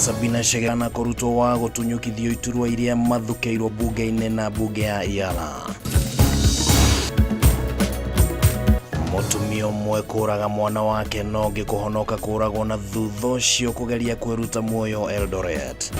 Sabina Chege na kũrutwo wa gũtunyũkithio iturwa iria mathukĩirwo mbunge-inĩ na mbunge ya Iala. Mũtumia ũmwe kũraga mwana wake na ũngĩ kũhonoka kũragwo na thutha ũcio kũgeria kwĩruta muoyo Eldoret.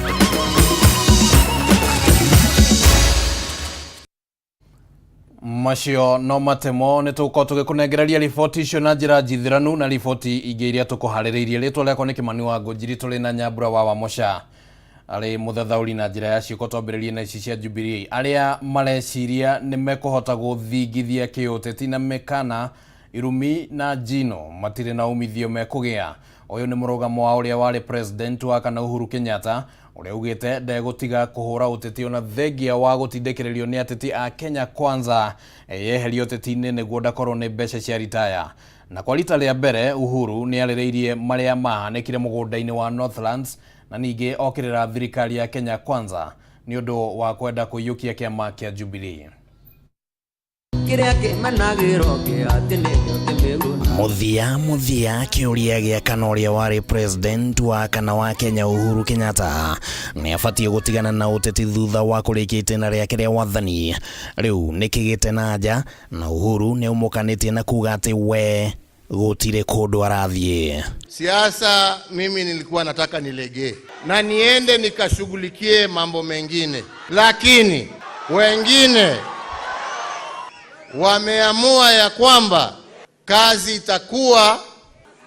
Macio no matemo. Nĩ tũgũkorwo tũgĩkũnengereria riboti icio na njĩra njithiranu na riboti ingĩ iria tũkũharĩrĩirie. Rĩtwa rĩakwa nĩ Kĩmani wa Ngũnjiri, tũrĩ na Nyambura wa Wamũca arĩ mũthathaũri na njĩra ya ciĩko. Twambĩrĩrie na ici cia Jubilee, arĩa mareciria nĩ mekũhota gũthingithia kĩũteti na mĩkana, irumi na njino matirĩ na umithio mekũgĩa. Ũyũ nĩ mũrũgamo wa ũrĩa warĩ president wa kana Uhuru Kenyatta, ũrĩa ugĩte ndegũtiga kũhũra ũteti ona thengia wa gũtindĩkĩrĩrio nĩ ateti a Kenya Kwanza eyeherie ũteti-inĩ nĩguo ndakorwo nĩ mbeca cia ritaya. Na kwa rita rĩa mbere Uhuru nĩ arĩrĩirie marĩa mahanĩkire mũgũnda-inĩ wa Northlands na ningĩ okĩrĩra thirikari ya Kenya Kwanza nĩ ũndũ wa kwenda kũiyũkia kĩama kĩa Jubilee. Kĩrĩa kĩmenagĩrwo kĩa atĩ nĩkĩo kĩmĩguna. Mũthia mũthia, kĩũria gĩa kana ũrĩa warĩ president wa kana wa Kenya Uhuru Kenyatta nĩ abatiĩ gũtigana na ũteti thutha wa kũrĩkia itĩna rĩake rĩa wathani rĩu nĩ kĩgĩte na nja, na Uhuru nĩ aumũkanĩtie na kuga atĩ we gũtirĩ kũndũ arathiĩ. Siasa mimi nilikuwa nataka nilegee na niende nikashughulikie mambo mengine, lakini wengine wameamua ya kwamba kazi itakuwa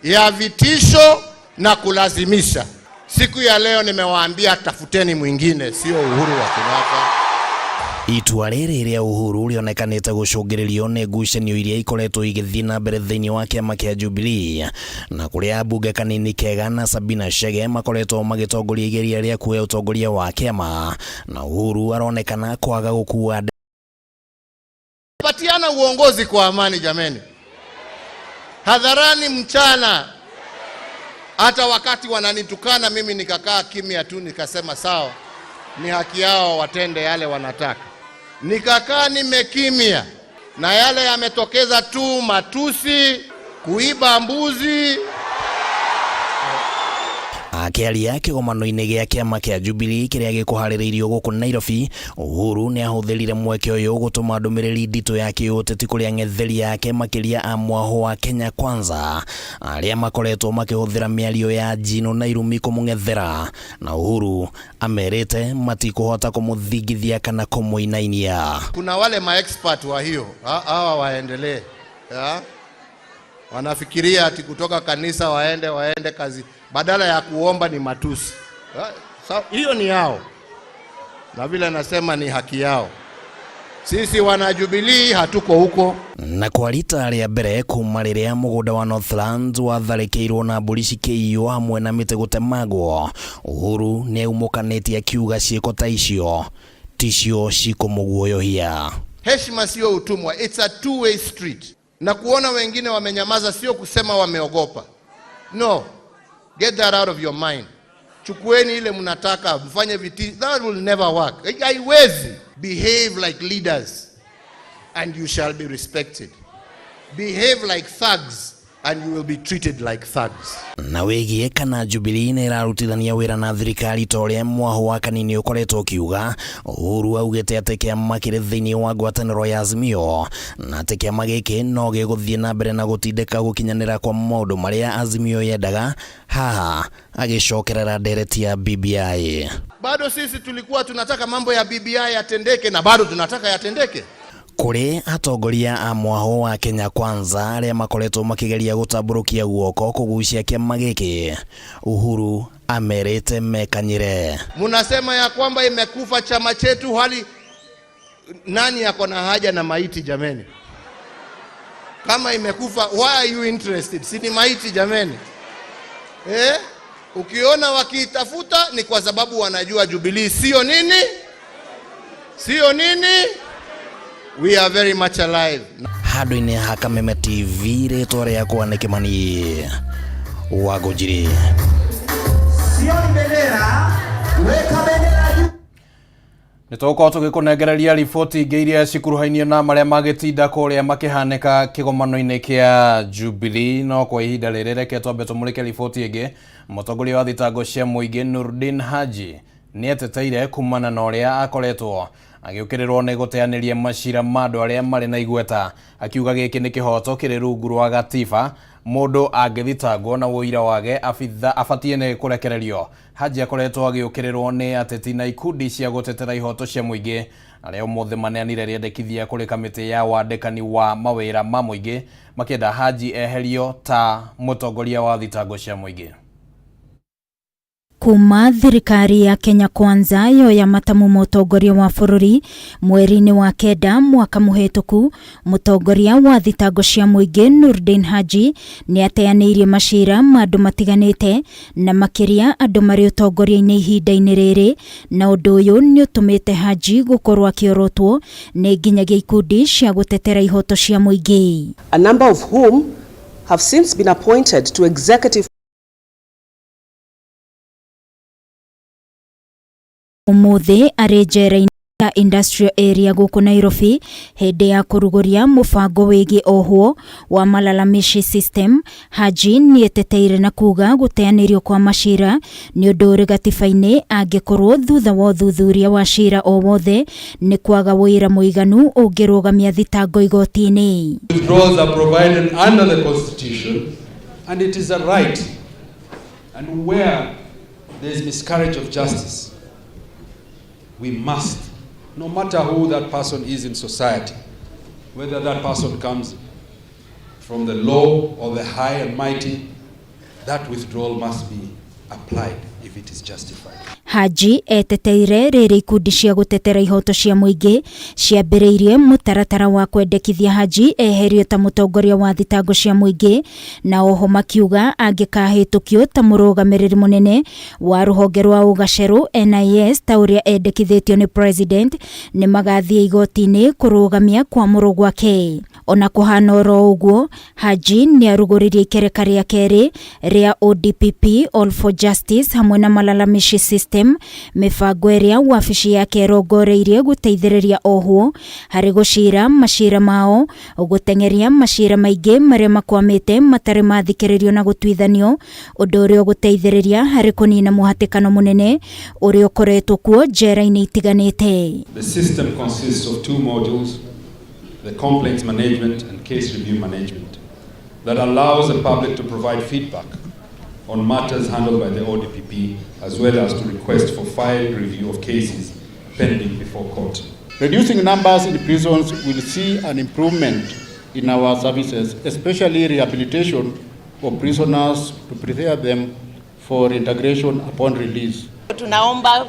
ya vitisho na kulazimisha. Siku ya leo nimewaambia tafuteni mwingine, sio Uhuru wa Kenyatta. Itua rĩrĩ rĩa Uhuru rĩonekanĩte gũcũngĩrĩrio nĩ ngucanio iria ikoretwo igĩthiĩ na mbere thĩinĩ wa kĩama kĩa Jubilee, na kũrĩa ambunge Kanini Kega na Sabina Chege makoretwo magĩtongoria igeria rĩa kuoya ũtongoria wa kĩama, na Uhuru aronekana kwaga gũkua. Patiana uongozi kwa amani jameni, hadharani mchana. Hata wakati wananitukana mimi nikakaa kimya tu, nikasema sawa, ni haki yao watende yale wanataka. Nikakaa nimekimya, na yale yametokeza tu matusi, kuiba mbuzi. Akĩaria kĩgomano-inĩ gĩa kĩama kĩa Jubilee kĩrĩa gĩkũharĩrĩirio gũkũ Nairobi, Uhuru nĩ ahũthĩrire mweke ũyũ gũtũma ndũmĩrĩri nditũ ya kĩũteti kũrĩ ang'etheri yake, makĩria a mwahũ wa Kenya Kwanza arĩa makoretwo makĩhũthĩra mĩario ya njino na irumi kũmũng'ethera, na Uhuru amerĩte matikũhota kũmũthingithia kana kũmũinainia. Kuna wale maexpert wa hiyo hawa waendelee ya? Wanafikiria ati kutoka kanisa waende kazi, badala ya kuomba ni matusi. Hiyo ni yao, na vile nasema ni haki yao. Sisi wana Jubilee hatuko huko. Na kwa rita rĩa mbere kuma rĩrĩa mũgũnda wa Northlands watharĩkĩirwo na mbũri cikĩiywo hamwe na mĩtĩ gũtemangwo, Uhuru nĩ aumũkanĩtie akiuga ciĩko ta icio ticio cikũmũguoyohia. Heshima sio utumwa, it's a two way street. Na kuona wengine wamenyamaza sio kusema wameogopa. No, get that out of your mind. Chukueni ile mnataka mfanye viti, that will never work. Haiwezi. Behave like leaders and you shall be respected. Behave like thugs and you will be treated like thugs. Na wĩgiĩ kana Jubilee nĩ ĩrarutithania wĩra na thirikari ta ũrĩa mwahũ wa Kanini ũkoretwo ũkiuga, Uhuru augĩte atĩ kĩama kĩrĩ thĩinĩ wa ngwatanĩro ya Azimio na atĩ kĩama gĩkĩ no gĩgũthiĩ na mbere na gũtindĩka gũkinyanĩra kwa maũndũ marĩa Azimio yendaga, haha agĩcokerera ndereti ya BBI. Bado sisi tulikuwa tunataka mambo ya BBI yatendeke na bado tunataka yatendeke. Kũrĩ atongoria a mwahũ wa Kenya Kwanza arĩa makoretwo makĩgeria gũtambũrũkia guoko kũgucia kĩama gĩkĩ, Uhuru amerĩte mekanyĩre. Munasema ya kwamba imekufa chama chetu, hali nani yako na haja na maiti jameni? Kama imekufa, why are you interested? Si ni maiti jameni? Ukiona wakiitafuta ni kwa sababu wanajua Jubilee sio nini? Sio nini? We are very much alive. Handũ-inĩ ha Kameme TV, rĩtwa rĩakwa nĩ Kĩmani wa Ngũnjiri. Sioni bendera, weka bendera juu. Nĩ tũgũkorwo tũgĩkũnengereria riboti ingĩ iria cikuruhainie na marĩa magĩtinda kũrĩa makĩhanĩka kĩgomano-inĩ kĩa Jubilee. No kwa ihinda rĩrĩ reke twambe tũmũrĩke riboti ĩngĩ. Mũtongoria wa thitango cia mũingĩ Nurdin Haji nĩeteteire kumana na ũrĩa akoretwo agĩũkĩrĩrwo nĩ gũteanĩria macira ma andũ arĩa marĩ na igweta, akiuga gĩkĩ nĩ kĩhoto kĩrĩ rungu rwa gatiba. Mũndũ angĩthitangwo na ũira wage abatiĩ nĩ kũrekererio. Haji akoretwo agĩũkĩrĩrwo nĩ ateti na ikundi cia gũtetera ihoto cia mũingĩ arĩa ũmũthĩ maneanire rĩendekithia kũrĩ kamĩtĩ ya wandĩkani wa mawĩra ma mũingĩ makĩenda Haji eherio ta mũtongoria wa thitango cia mũingĩ. Kuma thirikari ya Kenya Kwanza yoya matamu mũtongoria wa bũrũri mweri-inĩ wa 9 mwaka mũhĩtũku, mũtongoria wa thitango cia mũingĩ Nurdin Haji nĩateanĩirie macira ma andũ matiganĩte na makĩria andũ marĩ ũtongoria-inĩ ihinda-inĩ rĩrĩ, na ũndũ ũyũ nĩũtũmĩte Haji gũkorwo akĩorotwo nĩ nginyagia ikundi cia gũtetera ihoto cia mũingĩ. A number of whom have since been appointed to executive Umuthi arĩ njera-inĩ ya Industrial Area gũkũ Nairobi hĩndĩ ya kũrugũria mũbango wĩgiĩ ohwo wa malalamishi system. Haji nĩeteteire na kuga gũteanĩrio kwa macira nĩ ũndũ ũrĩ gatiba-inĩ angĩkorwo thutha wa ũthuthuria wa cira o wothe nĩ kwaga wũira mũiganu ũngĩrũgamia thitango igoti-inĩ. Withdrawals are provided under the Constitution and it is a right, and where there is miscarriage of justice, we must, no matter who that person is in society, whether that person comes from the low or the high and mighty, that withdrawal must be applied if it is justified. Haji eteteire rĩrĩ ikundi cia gũtetera ihoto cia mũingĩ ciambĩrĩirie mũtaratara wa kwendekithia Haji eherio ta mũtongoria wa thitango cia mũingĩ, na oho makiuga angĩkahĩtũkio ta mũrũgamĩrĩri mũnene wa rũhonge rwa ũgacerũ NIS ta ũrĩa endekithĩtio nĩ president nĩ magathiĩ igoti-inĩ kũrũgamia kwamũrwo gwake. Ona kũhana oro ũguo, Haji nĩarugũririe ikereka rĩa kerĩ rĩa ODPP All for Justice hamwe na malalamishi system, mĩbango ĩrĩa wabici yake ĩrongoreirie gũteithĩrĩria ohwo harĩ gũcira macira mao, gũteng'eria macira maingĩ marĩa makwamĩte matarĩ mathikĩrĩrio na gũtuithanio, ũndũ ũrĩa ũgũteithĩrĩria harĩ kũnina mũhatĩkano mũnene ũrĩa ũkoretwo kuo njera-inĩ itiganĩte. The system consists of two modules, the complaints management and case review management, that allows the public to provide feedback on matters handled by the ODPP, as well as to request for file review of cases pending before court. Reducing numbers in prisons will see an improvement in our services, especially rehabilitation of prisoners to prepare them for integration upon release. Tunaomba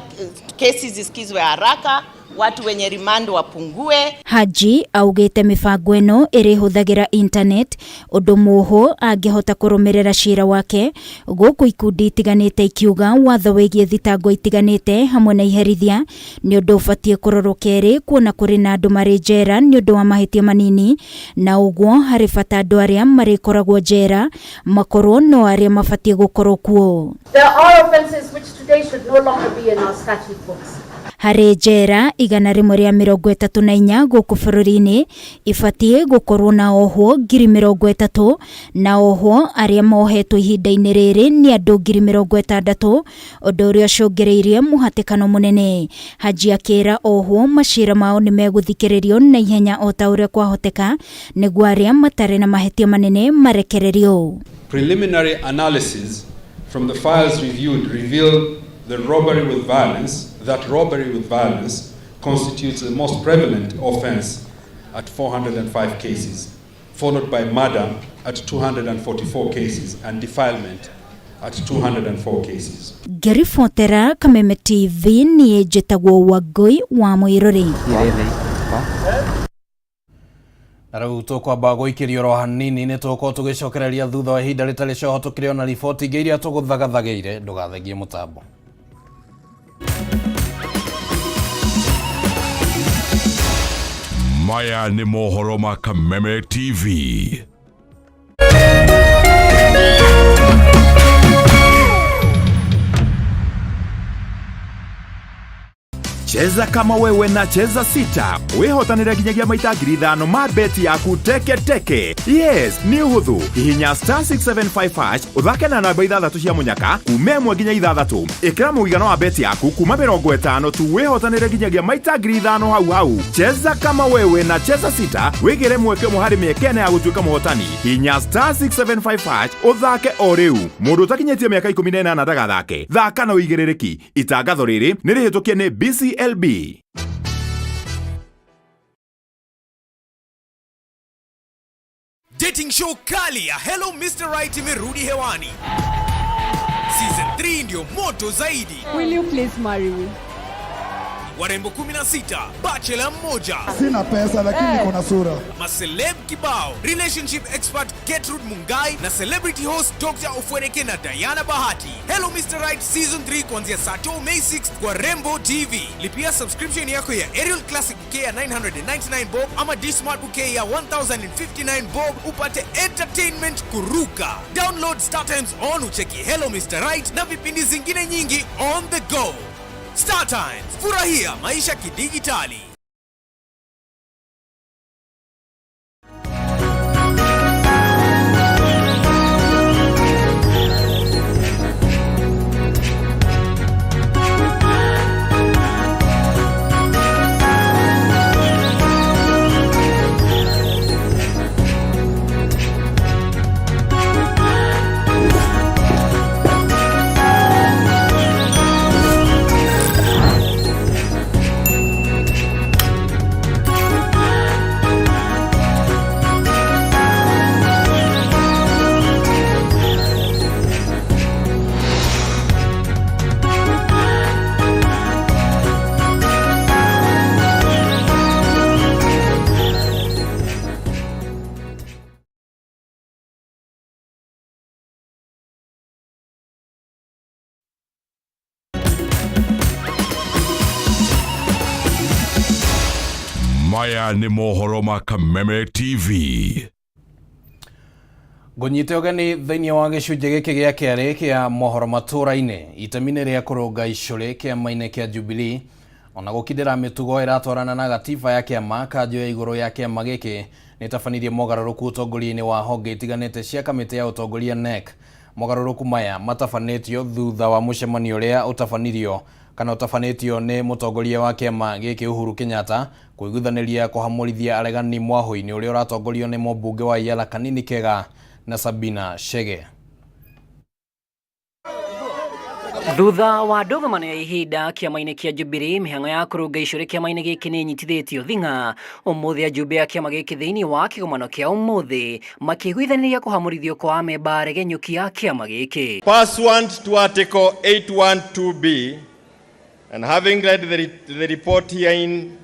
kesi zisikizwe haraka, watu wenye remand wapungue. Haji augite mibango ĩno ĩrĩhũthagĩra internet ũndũ muohwo angĩhota kũrũmĩrĩra cira wake, gũkũ ikundi itiganĩte ikiuga watho wĩgiĩ thitango itiganĩte hamwe na iherithia nĩ ũndũ ũbatiĩ kũrorwo kerĩ, kuona kũrĩ na andũ marĩ njera nĩ ũndũ wa mahĩtia manini, na ũguo harĩ bata andũ arĩa marĩkoragwo njera makorwo no arĩa mabatiĩ gũkorwo kuo. There are offences which today should no longer be in our statute books. Harĩ njera 134 gũkũ bũrũri-inĩ ibatiĩ gũkorwo na ohwo 30,000 na ohwo arĩa mohetwo ihinda-inĩ rĩrĩ nĩ andũ 60,000, ũndũ ũrĩa ũcũngĩrĩirie mũhatĩkano mũnene. Haji akĩra ohwo macira mao nĩ megũthikĩrĩrio na ihenya o ta ũrĩa kwahoteka nĩguo arĩa matarĩ na mahĩtia manene marekererio. Preliminary analysis from the files reviewed revealed the robbery with violence, that robbery with violence constitutes the most prevalent offense at 405 cases, followed by murder at 244 cases and defilement at 204 cases. Ngĩribotera Kameme TV niĩ njĩtagwo Wangũi wa Mũirũrĩ. Na rĩu tũkwamba gũikĩrio oro hanini nĩ tũgũkorwo tũgĩcokereria thutha wa ihinda rĩtarĩ coho tũkĩrĩ ona riboti ingĩ iria tũgũthagathagĩire. Ndũgathengie mũtambo. Maya nĩ mohoro ma Kameme TV. Cheza kama wewe na Cheza Sita wĩhotanĩre nginyagia maita 5,000 ma beti yaku teke teke. Yes, nĩ ũhũthũ. Hihinya star 675 hash ũthake na namba ithathatũ cia mũnyaka kuma 1 nginya 6. Ĩkĩra mũigana wa beti yaku kuma 50 tu wĩhotanĩre nginyagia maita 5,000 hau hau. Cheza kama wewe na Cheza Sita wĩgĩre mweke ũmwe harĩ mĩeke ĩna ya gũtuĩka mũhotani. Hihinya star 675 hash ũthake o rĩu. Mũndũ ũtakinyĩtie mĩaka 18 ndagathake. Thaka na ũigĩrĩrĩki. Itangatho rĩrĩ nĩ rĩhĩtũkie nĩ BCLB. Dating show kali ya Hello Mr. Right imerudi hewani. Season 3 ndio moto zaidi. Will you please marry me? Warembo 16, bachelor mmoja, Sina pesa lakini niko na sura. Maceleb kibao, relationship expert Gertrude Mungai na celebrity host Dr. Ofweneke na Diana Bahati. Hello Mr. Right Season 3 kuanzia saa 2 May 6 kwa Rembo TV. Lipia subscription yako ya Aerial Classic Bouquet ya 999 bob ama D-Smart Bouquet ya 1059 bob upate entertainment kuruka. Download Star Times on ucheki Hello Mr. Right na vipindi zingine nyingi on the go. Star Times, furahia maisha kidijitali. Maya nĩ mohoro ma Kameme TV. Ngũnyite ũgeni thĩinĩ wa gĩcunjĩ gĩkĩ gĩa kerĩ kĩa mohoro matũra-inĩ. Itemi-inĩ rĩa kũrũnga icũrĩ kĩama-inĩ kĩa Jubilee ona gũkindĩra mĩtugo ĩratwarana na gatiba ya kĩama, kanjũ ya igũrũ ya kĩama gĩkĩ nĩtabanirie mogarũrũku ũtongoria-inĩ wa honge itiganĩte cia kamĩtĩ ya ũtongoria NEC. Mogarũrũku maya matabanĩtio thutha wa mũcemanio ũrĩa ũtabanirio kana ũtabanĩtio nĩ mũtongoria wa kĩama gĩkĩ Uhuru Kenyatta kũiguithanĩria kũhamũrithia aregani mwahũ-inĩ ũrĩa ũratongorio nĩ mũmbunge wa Yala Kanini Kega na Sabina Chege. Thutha wa ndũgamano ya ihinda kĩama-inĩ kĩa Jubilee, mĩhang'o ya kũrũnga icũrĩ kĩama-inĩ gĩkĩ nĩ ĩnyitithĩtio thing'a. Ũmũthĩ ajumbe a kĩama gĩkĩ thĩinĩ wa kĩgomano kĩa ũmũthĩ makĩiguithanĩria kũhamũrithio kwa amemba aregenyũki a kĩama gĩkĩ. Pursuant to Article 812B, and having read the report herein,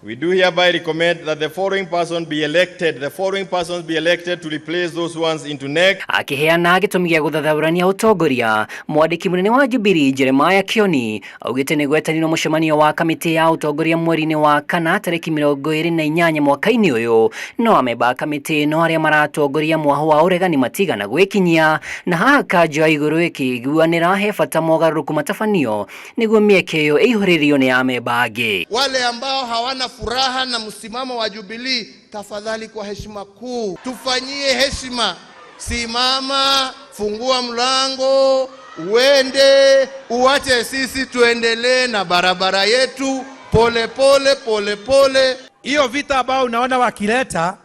we do hereby recommend that the following person be elected, the following persons be elected to replace those ones into NEC. Akiheana gĩtũmi gĩa gũthathaũrania ũtongoria, mwandĩki mũnene wa Jubilee Jeremiah Kioni augĩte nĩ gwetanirwo mũcemanio wa kamĩtĩ ya ũtongoria mweri-inĩ wa kana tarĩki 28 mwaka-inĩ ũyũ, no amemba a kamĩtĩ ĩno arĩa maratongoria mwahũ wa ũregani matigana gwĩkinyia, na haha kanjũ ya igũrũ ĩkĩiguanĩra he bata mogarũrũku matabanio nĩguo mĩeke ĩyo ĩihũrĩrio nĩ amemba angĩ. Wale ambao hawana furaha na msimamo wa Jubilee, tafadhali kwa heshima kuu tufanyie heshima. Simama, fungua mlango, uende, uache sisi tuendelee na barabara yetu pole pole pole pole. Hiyo vita ambao unaona wakileta,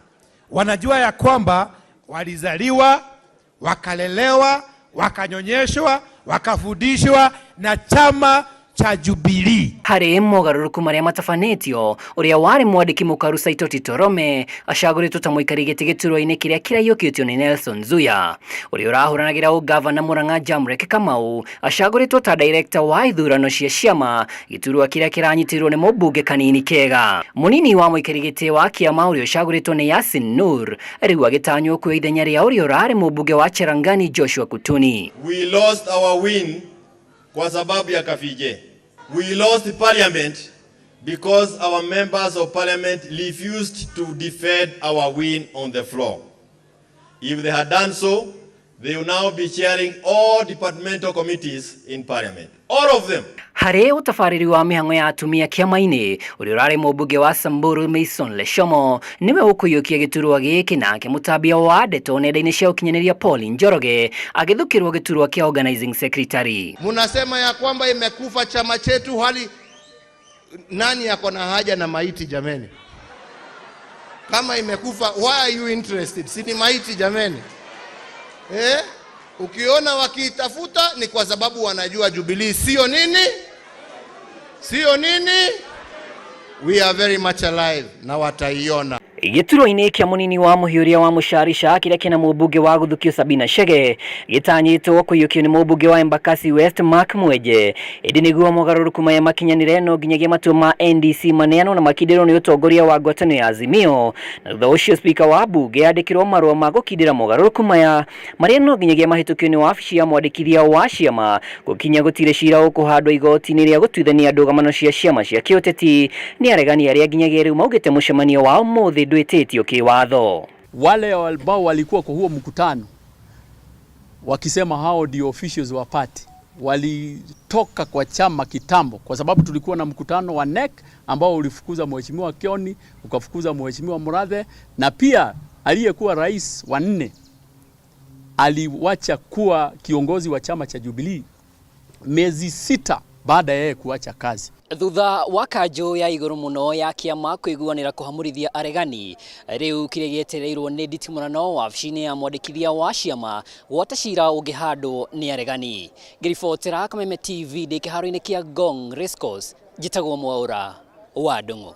wanajua ya kwamba walizaliwa, wakalelewa, wakanyonyeshwa, wakafundishwa na chama cha Jubilee. Harĩ mogarũrũku marĩa matabanĩtio, ũrĩa warĩ mwandĩki mũkaru Saitoti Torome acagũrĩtwo ta mũikari gĩtĩ gĩturwa-inĩ kĩrĩa kĩraiyũkĩtio nĩ Nelson Zuya. Ũrĩa ũrahũranagĩra ũgavana Murang'a Jamrek Kamau acagũrĩtwo ta director wa ithurano cia ciama gĩturwa kĩrĩa kĩranyitirwo nĩ mũmbunge Kanini Kega. Mũnini wa mũikari gĩtĩ wa kĩama ũrĩa ũcagũrĩtwo nĩ Yasin Nur rĩu agĩtanywo kuoya ithenya rĩa ũrĩa ũrarĩ mũmbunge wa Cherangani Joshua Kutuni. We lost our win kwa sababu ya Kafije. We lost parliament because our members of parliament refused to defend our win on the floor. If they had done so, they will now be chairing all departmental committees in parliament. All of them. Harĩ ũtabarĩri wa mĩhang'o ya atumia kĩama-inĩ, ũrĩa ũrarĩ mũmbunge wa Samburu Mason Leshomo nĩwe ũkũiyũkia gĩturwa gĩkĩ, nake mũtambia wa ndeto nenda-inĩ cia ũkinyanĩria Paul Njoroge agĩthukĩrwo gĩturwa kĩa organizing secretary. Munasema ya kwamba imekufa chama chetu, hali nani yako na haja na maiti jameni? Kama imekufa, why are you interested? Si ni maiti jameni, eh? Ukiona wakiitafuta ni kwa sababu wanajua Jubilee sio nini, sio nini. We are very much alive na wataiona. Gĩturwa-inĩ kĩa mũnini wa mũhiũria wa mũcarisha kĩrĩa kĩna mũmbunge wa gũthukio Sabina Chege gĩtanyĩtwo kũiyũkio nĩ mũmbunge wa Embakasi West Mark Mwenje, ĩndĩ nĩguo mogarũrũku maya makinyanĩre no nginyagia matua ma NDC maneanwo na makindĩrwo nĩ ũtongoria wa ngwatanĩro ya Azimio, na thutha ũcio spika wa mbunge andĩkĩrwo marũa ma gũkindĩra mogarũrũku maya marĩa no nginyagia mahĩtũkio nĩ wabici ya mwandĩkithia wa ciama gũkinya gũtirĩ cira ũkũhandwo igoti-inĩ rĩa gũtuithania ndũgamano cia ciama cia kĩũteti nĩ aregani arĩa nginyagia rĩu maugĩte mũcemanio wao ũmũthĩ ndwĩtĩtio kĩwatho. Wale ambao walikuwa kwa huo mkutano wakisema hao ndio officials wa party walitoka kwa chama kitambo, kwa sababu tulikuwa na mkutano wa NEC ambao ulifukuza Mheshimiwa Kioni, ukafukuza Mheshimiwa Murathe, na pia aliyekuwa rais wa nne aliwacha kuwa kiongozi wa chama cha Jubilee miezi 6 baada ya yeye kuacha kazi. Thutha wa kanjũ ya igũrũ mũno ya kĩama kũiguanĩra kũhamũrithia aregani, rĩu kĩrĩa gĩetereirwo nĩ nditimũrano wabici-inĩ ya mwandĩkithia wa ciama gwata cira ũngĩhandwo nĩ aregani. Ngĩribotera Kameme TV ndĩ kĩharo-inĩ kĩa Ngong Racecourse, njĩtagwo Mwaũra wa Ndung'u.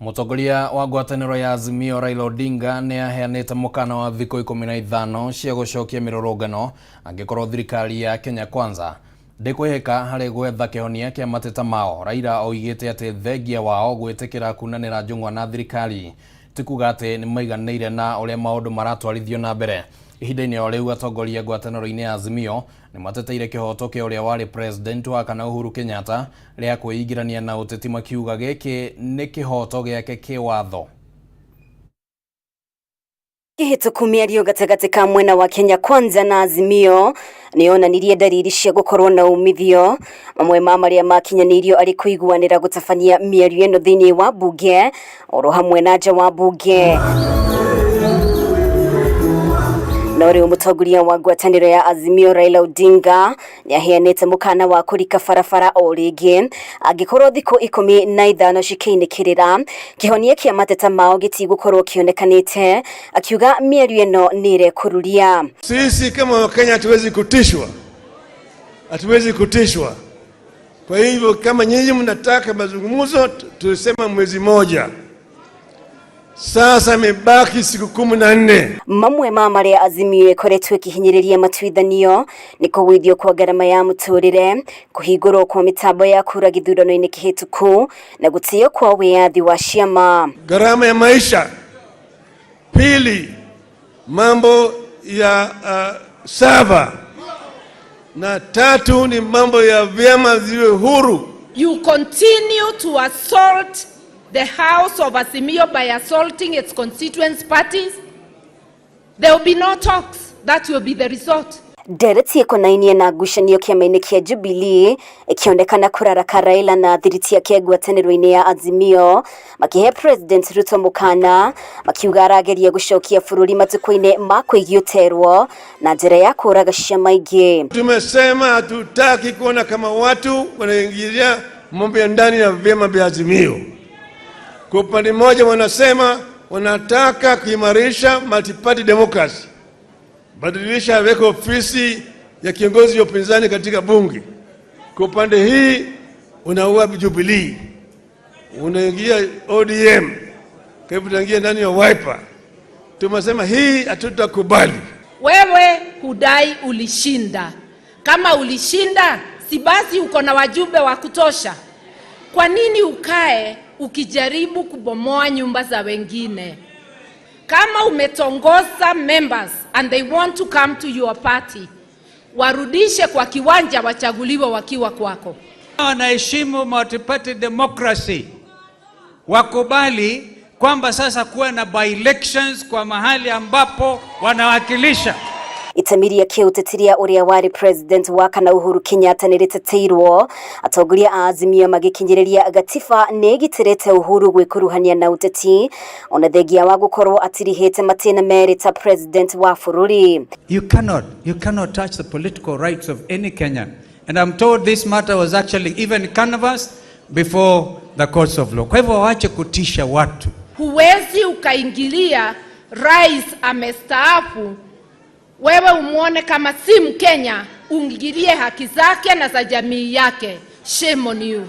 Mũtongoria wa ngwatanĩro ya Azimio Raila Odinga nĩ aheanĩte mũkana wa thikũ 15 cia gũcokia mĩrũrũngano angĩkorwo thirikari ya Kenya Kwanza ndĩkwĩhĩka harĩ gwetha kĩhonia kĩa mateta mao. Raila oigĩte atĩ thengia wao gwĩtĩkĩra kunanĩra njũng'wa na thirikari ti kuga atĩ nĩmaiganĩire na ũrĩa maũndũ maratwarithio na mbere. Ihinda-inĩ o rĩu atongoria ngwatanĩro-inĩ ya Azimio nĩmateteire kĩhoto kĩa ũrĩa warĩ president wa kana Uhuru Kenyatta rĩa kwĩingĩrania na ũteti makiuga gĩkĩ nĩ kĩhoto gĩake kĩwatho. Kĩhĩtũku mĩario gatagatĩ ka mwena wa Kenya Kwanza na Azimio nĩyonanirie ndariri cia gũkorwo na umithio. Mamwe ma marĩa makinyanĩirio arĩ kũiguanĩra gũtabania mĩario ĩno thĩinĩ wa mbunge oro hamwe na nja wa mbunge. No rĩu mũtongoria wa ngwatanĩro ya Azimio Raila Odinga nĩaheanĩte mũkana wa kũrika barabara o rĩngĩ angĩkorwo thikũ 15 cikĩinĩkĩrĩra kĩhonia kĩa mateta mao gĩtigũkorwo kĩonekanĩte, akiuga mĩario ĩno nĩ ĩrekũruria. Sisi kama Wakenya hatuwezi kutishwa, hatuwezi kutishwa. Kwa hivyo kama nyinyi mnataka mazungumzo, tusema mwezi moja. Sasa imebaki siku 14. Mamwe ma marĩa Azimio ĩkoretwo ĩkĩhinyĩrĩria matuithanio nĩ kũgũithio kwa ngarama ya mũtũrĩre, kũhingũrwo kwa mĩtambo ya kura gĩthurano-inĩ kĩhĩtũku na gũtĩo kwa wĩyathi wa ciama. Gharama ya maisha. Pili, mambo ya sava. Na tatu ni mambo ya vyama ziwe huru. You continue to assault the house of Azimio by assaulting its constituent parties. There will be no talks. That will be the result. Ndereti ĩkonainie na ngucanio kĩama-inĩ kĩa Jubilee ĩkĩonekana kũraraka Raila na thiriti yake ngwatanĩro-inĩ ya Azimio makĩhe President Ruto mũkana makiuga arageria gũcokia bũrũri matukũ-inĩ ma kũigiũterwo na njĩra ya kũraga ciama ingĩ. Tumesema hatutaki kuona kama watu wanaingilia mambo ya ndani ya vyama vya Azimio. Kwa upande mmoja wanasema wanataka kuimarisha multi-party democracy, badilisha weka ofisi ya kiongozi wa upinzani katika bunge. Kwa upande hii unaua Jubilee, unaingia ODM, kwa hivyo tunaingia ndani ya Wiper. Tumesema hii hatutakubali. Wewe hudai ulishinda. Kama ulishinda, si basi uko na wajumbe wa kutosha? Kwa nini ukae ukijaribu kubomoa nyumba za wengine? Kama umetongoza members and they want to come to your party, warudishe kwa kiwanja, wachaguliwe wakiwa kwako. Wanaheshimu multi-party democracy, wakubali kwamba sasa kuwe na by-elections kwa mahali ambapo wanawakilisha. Itemi rĩa kĩũteti rĩa ũrĩa warĩ president wa kana Uhuru Kenyatta nĩ rĩteteirwo, atongoria a Azimio magĩkinyĩrĩria gatiba nĩ ĩgitĩrĩte Uhuru gwĩkuruhania na ũteti ona thengia wa gũkorwo atirihĩte matĩna merĩ ta president wa bũrũri. You cannot touch the political rights of any Kenyan. And I'm told this matter was actually even canvassed before the courts of law. Kwa hivyo waache kutisha watu. Huwezi ukaingilia rais amestaafu, wewe umwone kama si Mkenya, uingilie haki zake na za jamii yake. Shame on you.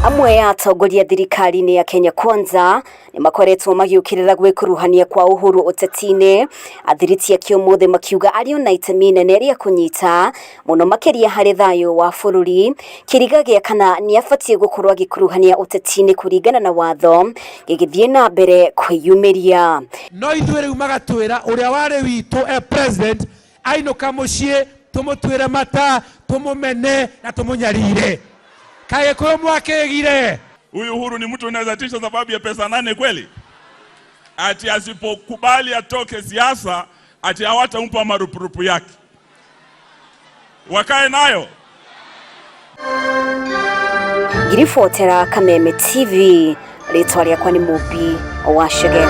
Amwe ya atongoria thirikari-inĩ ya Kenya Kwanza nĩ makoretwo magĩũkĩrĩra gwĩkuruhania kwa Uhuru ũteti-inĩ, athiriti ake ũmũthĩ makiuga arĩ ona itemi inene rĩa kũnyita mũno makĩria harĩ thayũ wa bũrũri. Kĩriga gĩa kana nĩ abatiĩ gũkorwo agĩkuruhania ũteti-inĩ kũringana na watho gĩgĩthiĩ na mbere kwĩyumĩria. No ithuĩ rĩu magatwĩra ũrĩa warĩ witũ e president ainũka mũciĩ tũmũtuĩre mata, tũmũmene na tũmũnyarire. Kaĩ Gĩkũyũ mwakĩgire? Huyu Uhuru ni mtu unaweza tisha sababu ya pesa nane kweli? Ati asipokubali atoke siasa, ati hawatampa marupurupu yake. Wakae nayo. Ngiribotera Kameme TV, rĩtwa rĩakwa nĩ Mũmbi wa Chege.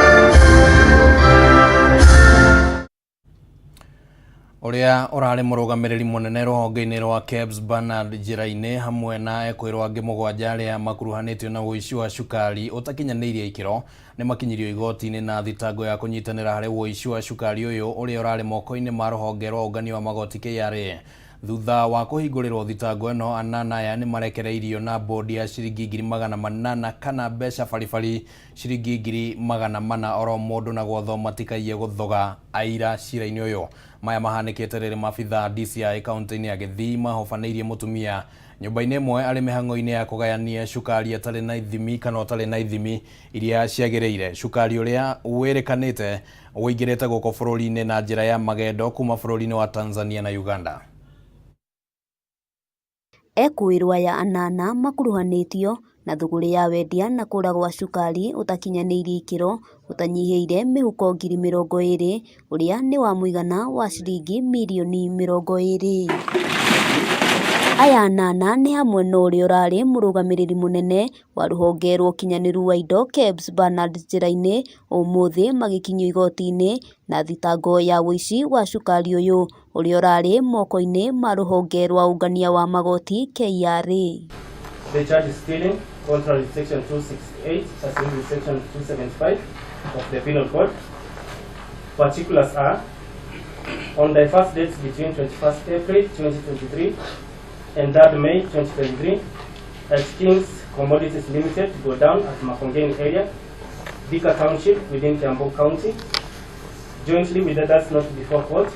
Ũrĩa ũrarĩ mũrũgamĩrĩri mũnene rũhonge-inĩ rwa KEBS Bernard Njĩra-inĩ hamwe na ekũĩrwo angĩ mũgwanja arĩa makuruhanĩtio na ũici wa cukari ũtakinyanĩirie ikĩro nĩ makinyirio igoti-inĩ na thitango ya kũnyitanĩra harĩ ũici wa cukari ũyũ ũrĩa ũrarĩ moko-inĩ ma rũhonge rwa ũngania wa magoti KRA. Thutha wa kũhingũrĩrwo thitango ĩno, anana aya nĩ marekereirio na bodi ya ciringi 800,000 kana mbeca baribari ciringi 400,000 oro mũndũ na gwatho matikaiye gũthoga aira cira-inĩ ũyũ. Maya mahanĩkĩte rĩrĩ maabithaa DCI kaunti-inĩ ya Gĩthii mahobanĩirie mũtumia nyũmba-inĩ ĩmwe arĩ mĩhang'o-inĩ ya kũgayania cukari atarĩ na ithimi kana ũtarĩ na ithimi iria ciagĩrĩire. Cukari ũrĩa wĩrĩkanĩte ũingĩrĩte gũkũ bũrũri-inĩ na njĩra ya magendo kuma bũrũri-inĩ wa Tanzania na Uganda. Ekũĩrwo aya anana makuruhanĩtio na thũgũrĩ ya wendia na kũra gwa cukari ũtakinyanĩirie ikĩro ũtanyihĩire mĩhuko 20,000 ũrĩa nĩ wa mũigana wa ciringi mirioni 20. Aya anana nĩ hamwe na ũrĩa ũrarĩ mũrũgamĩrĩri mũnene wa rũhonge rwa ũkinyanĩru wa indo KEBS Bernard Njĩra-inĩ ũmũthĩ magĩkinyio igoti-inĩ na thitango ya ũici wa cukari ũyũ ũrĩa ũrarĩ moko-inĩ ma rũhonge rwa ũngania wa magoti KRA. The charge is stealing, contrary to section 268, as section 275 of the Penal Code. Particulars are, on the first dates between 21st April 2023 and 3rd May 2023, at King's Commodities Limited, go down at Makongeni area, Thika Township within Kiambu County, jointly with others not before court,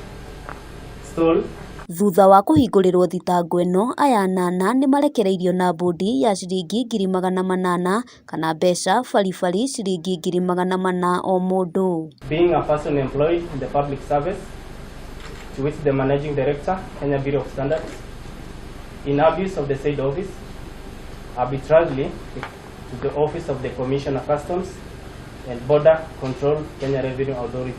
stole. Thutha wa kũhingũrĩrwo thitango ĩno, aya anana nĩ marekereirio na bodi ya ciringi 800,000 kana mbeca baribari ciringi 400,000 o mũndũ. Being a person employed in the public service, to which the managing director, Kenya Bureau of Standards, in abuse of the said office, arbitrarily to the office of the Commissioner of Customs and Border Control, Kenya Revenue Authority.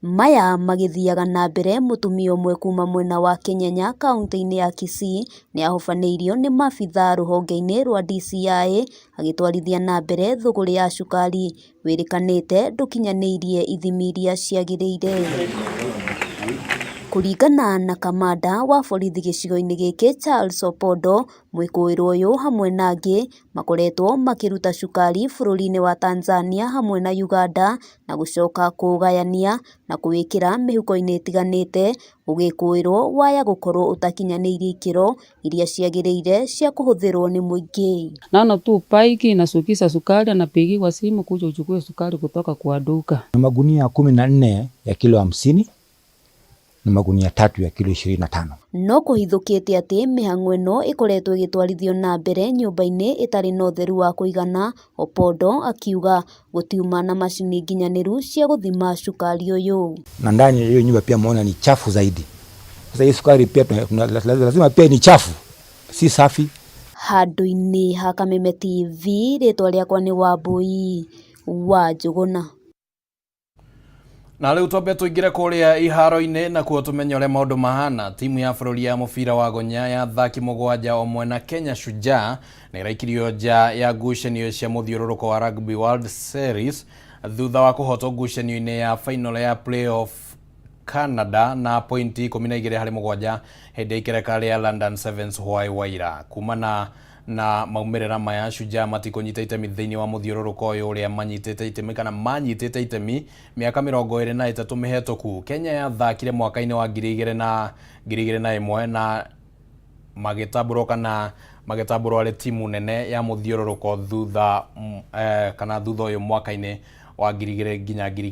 Maya magĩthiaga na mbere mũtumia ũmwe kuma mwena wa Kenyenya kaunti-inĩ ya Kisii nĩ ahobanĩirio nĩ maabithaa rũhonge-inĩ rwa DCI agĩtwarithia na mbere thũgũrĩ ya cukari wĩrĩkanĩte ndũkinyanĩirie ithimi iria ciagĩrĩire. Kũringana na kamanda wa borithi gĩcigo-inĩ gĩkĩ Charles Opondo, mwĩkũĩrwo ũyũ hamwe na angĩ makoretwo makĩruta cukari bũrũri-inĩ wa Tanzania hamwe na Uganda na gũcoka kũũgayania na kũwĩkĩra mĩhuko-inĩ ĩtiganĩte ũgĩkũĩrwo waya gũkorwo ũtakinyanĩirie ikĩro iria ciagĩrĩire cia kũhũthĩrwo nĩ mũingĩ. Naona tu paiki inasukisha sukari, anapigiwa simu kuja uchukue sukari kutoka kwa duka. Na magunia 14 ya kilo 50 na magunia 3 ya kilo 25. No kũhithũkĩte atĩ mĩhang'o ĩno ĩkoretwo ĩgĩtwarithio na mbere nyũmba-inĩ ĩtarĩ na ũtheru wa kũigana, Opondo akiuga gũtiuma na macini nginyanĩru cia gũthima cukari ũyũ. Na ndani ya hiyo nyumba pia muona ni chafu zaidi. Sasa hii sukari pia lazima pia ni chafu, si safi. Handũ-inĩ ha Kameme TV, rĩtwa rĩakwa nĩ Wambui wa Njũgũna. Na rĩu twambe tũingĩre kũrĩa iharo-inĩ nakuo tũmenye ũrĩa maũndũ mahana. Timu ya bũrũri ya mũbira wa gonya ya athaki mũgwanja o mwena Kenya Shujaa nĩ ĩraikirio nja ya ngucanio cia mũthiũrũrũko wa Rugby World Series thutha wa kũhotwo ngucanio-inĩ ya final ya playoff Canada na pointi 12 harĩ 7 hĩndĩ ya ikereka rĩa London Sevens hwaĩ wa ira. Kumana na maumĩrĩra maya, Shujaa matikũnyita itemi thĩinĩ wa mũthiũrũrũko ũyũ ũrĩa manyitĩte itemi kana manyitĩte itemi mĩaka 23 mĩhetũku. Kenya yathakire mwaka-inĩ wa 2001 na magĩtambũrwo kana magĩtambũrwo arĩ timu nene ya mũthiũrũrũko thutha kana thutha ũyũ mwaka-inĩ wa 2000 nginya ngiri.